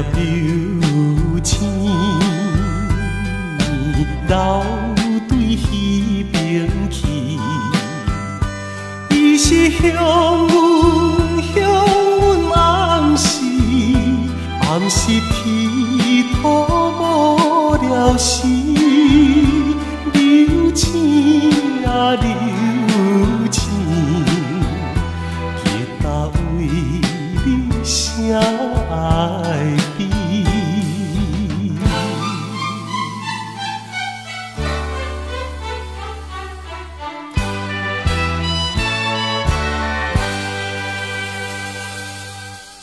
流星流对彼边去，伊是幸运，幸运，暗是暗是天土无聊时，流星啊流星，吉他为你声爱悲。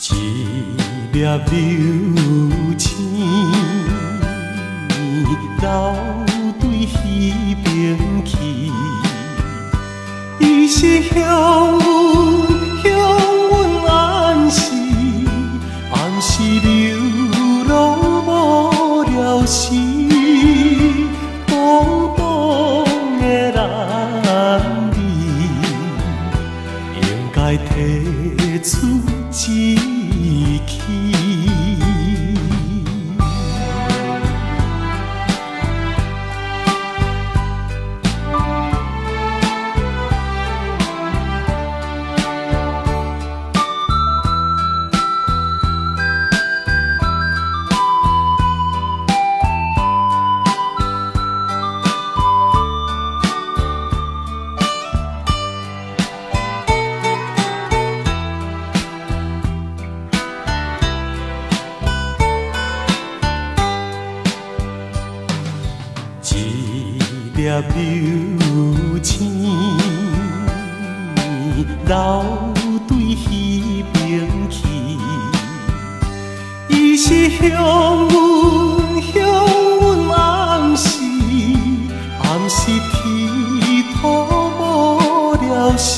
一粒流星流对彼边去，伊是幸运，幸运，暗是暗是流浪无聊时，茫茫的男儿应该提出志气。一粒流星流对彼边去，伊是幸运，幸运，暗是暗是天土无聊时，